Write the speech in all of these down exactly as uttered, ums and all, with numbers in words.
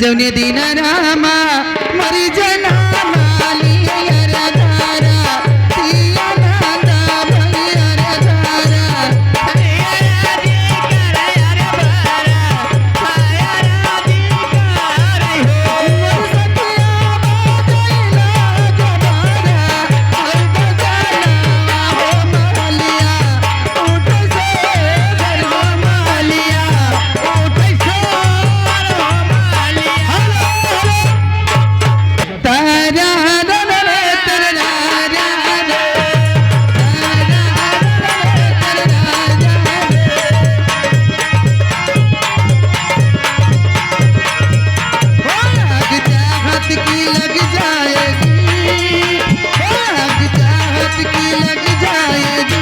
जौने दिन रामा मरि जना माली अरे धारा, सिया नंदा भई अरे धारा। आग चाहत की लग जाएगी, आग चाहत की लग जाएगी।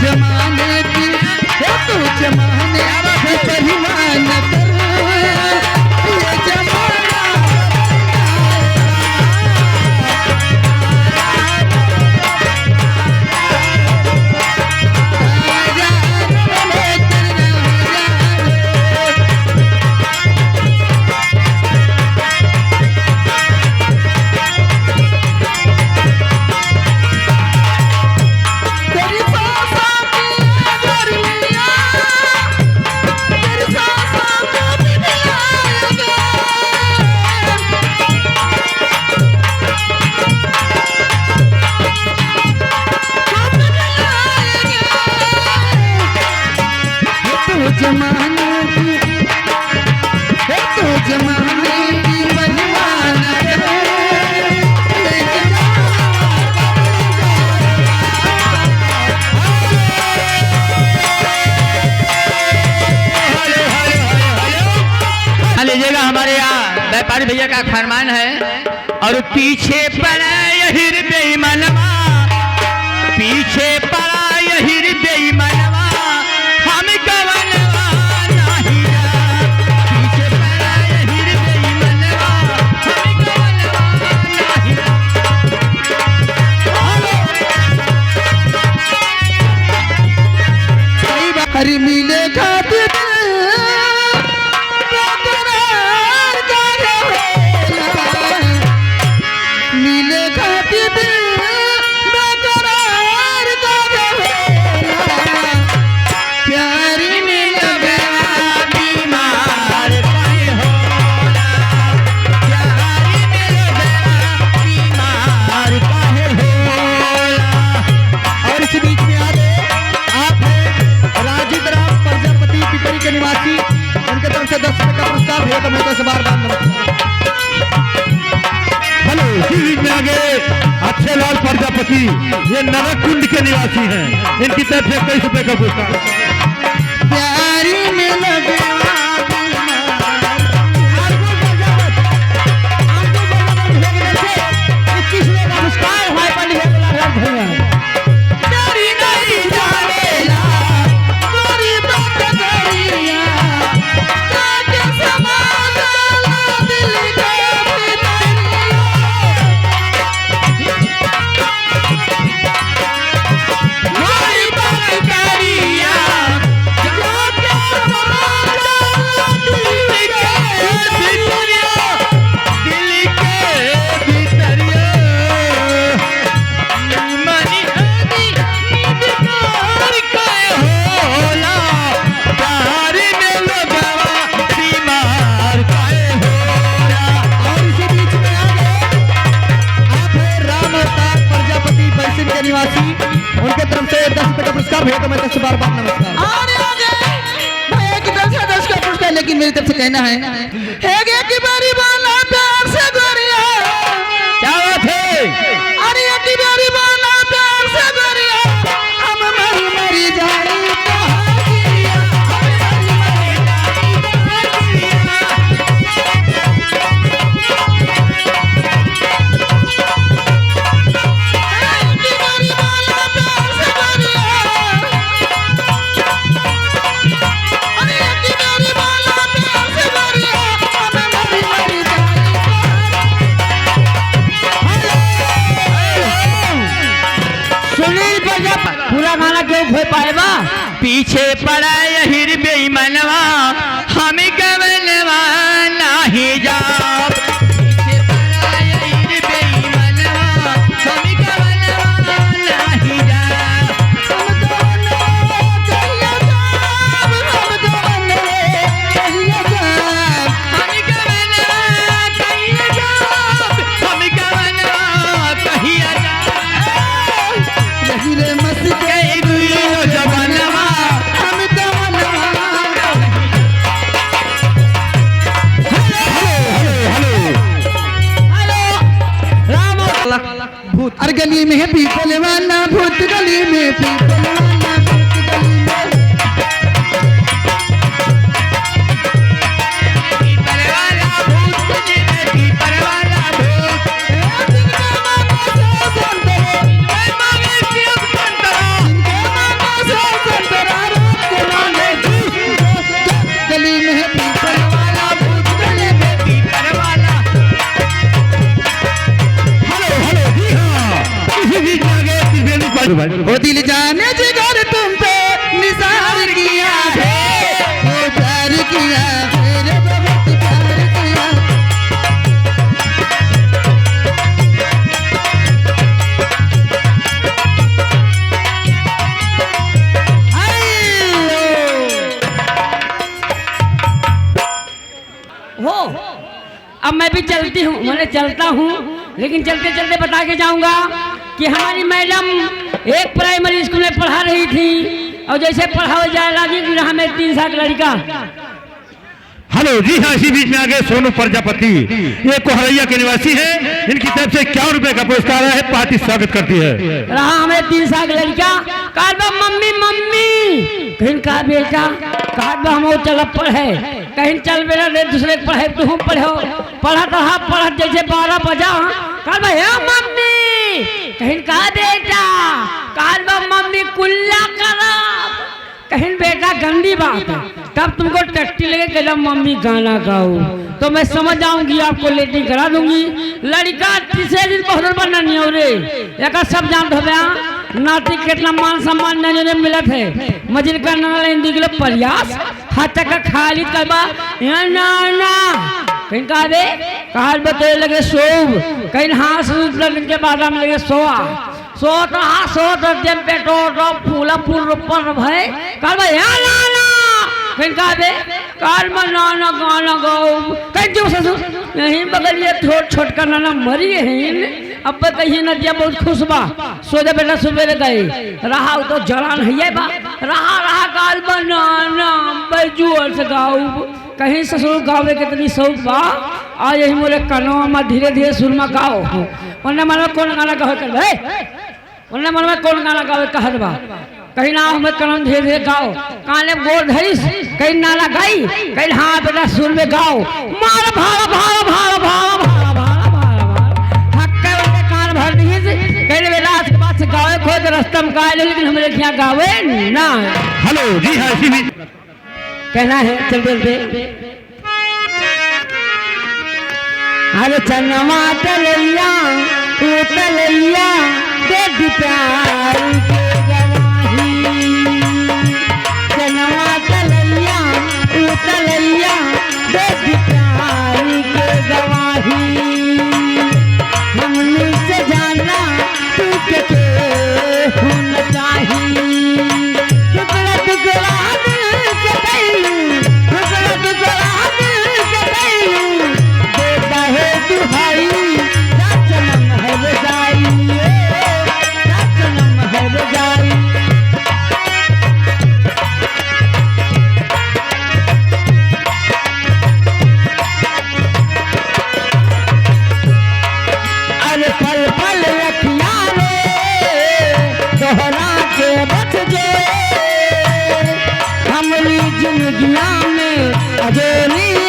जमाने की, तू जमाने की बेईमान कर, ये जमाना। जमाने की, तू जमाने की बेईमान कर। Hello, hello, hello, hello. आ लीजिएगा, हमारे यहाँ व्यापारी भैया का फरमान है। और पीछे पड़ा यही रे बेईमानवा, पीछे पड़ा यही रे बेईमानवा, हम कवनवा नाही जाब। पीछे पड़ा यही रे बेईमानवा, हम कवनवा नाही जाब। अरे मिले खातिर बेकरार काहे होला? मिले खातिर बेकरार काहे होला? प्यारी में लगवा बीमार काहे होला? प्यारी में लगवा बीमार काहे होला? और इस बीच में आ गए, आप हैं राजीव राम प्रजापति, पिपरी के निवासी। इनके तरफ से दस रुपए का पुरस्कार भैया का मोटा से बार बार नमस्कार। हेलो, इसी बीच में आ गए अक्षय लाल प्रजापति, ये नरक कुंड के निवासी हैं। इनकी तरफ से इक्कीस रुपए का पुरस्कार। प्यारी में लगवा बीमार। आपको बजावत, आपको बजावत भेजने से इक्कीस रुपए का पुरस्कार भाई बन गया, बोला राम भैया। डरी नहीं जानेला, डरी मत डरिया, काटे समाला दिल के भितरिया। डरी मत डरिया, भैया को मैं तरफ से बार बार नमस्कार। अरे आगे भैया की तरफ से दस का पुरस्कार, लेकिन मेरी तरफ से कहना है, हे गे की बारी वाला प्यार से गोरिया। क्या बात है? अरे की बारी वाला प्यार से गोरिया, हम मरी मरी जाई तोहार जिया, हम मरी मरी जाई तोहार जिया। सुनील प्रजापति, पूरा गाना क्यों खोए पाए बा? पीछे पड़ा यही रे बेईमानवा, हम गवनवा नाही जाब। पीछे पड़ा यही रे बेईमानवा, हम गवनवा नाही जाब। हम गवनवा कहिया जाब, हम गवनवा कहिया जाब। हम गवनवा कहिया जाब, हम गवनवा कहिया जाब। यही रे मस्ती के दुई नौजवानवा, हम तो मनवा। Hello, hello, hello, hello. Hello. Ram भूत। अरे गली में है पीपल वाला भूत, गली में पीपल वाला भूत, गली में। पीपल वाला भूत, पीपल वाला भूत। जिनके मांगे शिव संतरा, जिनके मांगे शिव संतरा, जिनके मांगे शिव संतरा, गली में है पीपल वाला भूत, गली में पीपल वाला। हेलो, हेलो, जी हाँ। इसी बीच में आ गए त्रिवेणी पांडे भाई। ओ दिल जाने जिगर तुम पे निसार किया है, ओ प्यार किया है रे, बहुत प्यार किया। हो, अब मैं भी चलती हूँ, मैंने चलता हूँ, लेकिन चलते चलते बता के जाऊंगा कि हमारी मैडम एक प्राइमरी स्कूल में पढ़ा रही थी और जैसे पढ़ावे जाए लागी कि हमें तीन साल का लड़का। हेलो, जी हाँ, इसी बीच में आ गए सोनू प्रजापति, ये कोहरैया के निवासी हैं, इनकी तरफ से इक्यावन रुपए का पुरस्कार है, पार्टी स्वागत करती है। रहा हमें तीन साल का लड़का, कहत बा मम्मी, मम्मी, कहिन का बेटा, कहत बा हम चलब पढ़े, कहिन चल बेटा रे दूसरे के पढ़े, तू पढ़ो, पढ़त रहा, पढ़त जैसे बारह बजा, कहत बा हे मम्मी, कहिन का बेटा, कहत बा मम्मी कुल्ला करब। कहिन बेटा गंदी बात है, तब तुमको टट्टी लगे कि जब मम्मी गाना गाओ तो मैं समझ जाऊंगी, आपको लेटरिन करा दूंगी। लड़का तीसरे दिन पहुंचल बा ननियो रे, एका सब जानत हवे, नाती कितना मान सम्मान ननियो रे मिलत है। मजिल का नना लेन दी किलो प्रयास, हाथ तक का खाली करबा, या ना ना। कहिन का बे, काल बतोए लगे सोब, कहिन हाँ सूत दिन के बाद हम लगे सोआ। सोत रहा, सोत रहा, जब पेटो तो फूला फूल ऊपर भय। कहल बा, "हे नाना।" कहिन का बे, कहल बा नाना गाना गाओ। कहिन जो ससुर, यहीं बगलिया छोट, छोटका नाना मरी है। अब कहिए नदिया बहुत खुश बा। सो जा बेटा सुबेरे गए। रहा उ तो जवान है बा। रहा, रहा, कहल बा नाना, बैजू अर्थ गाओ। कहिन ससुर गावे के तनी शौक बा, आ यही मोरे कनवा मा धीरे धीरे सुरमा गाओ। ओन्ने मनवा कौन गाना गावे कर बे? ओन्ने मनवा कौन गाना गावे कहत बा? कहिन ना हमें कनवा धीरे धीरे गाओ। काने गोर धरिस, कहिन नाना गाई, कहिन हाँ बेटा सुर में गाओ। मार भाड़, भाड़, भाड़। हक्के उनके कान भर दिहिस, कहिन बेटा आज के बाद से गावे खोए तो रस्ता में गाए ले, लेकिन हमरे यहाँ गावे ना। हेलो, जी हाँ, इसी बीच कहना है, चल बोल दे। अरे चनवा तलैया, ओ तलैया, दे दी प्यार के गवाही। चनवा तलैया, ओ तलैया, दे दी प्यार के गवाही। हमने से जाना तू के, के होना चाही। टुकड़ा टुकड़ा दिल के कैलू, टुकड़ा टुकड़ा दिल के कैलू। देता है दुहाई, जा सनम हर जाई, जा सनम हर जाई। जोनी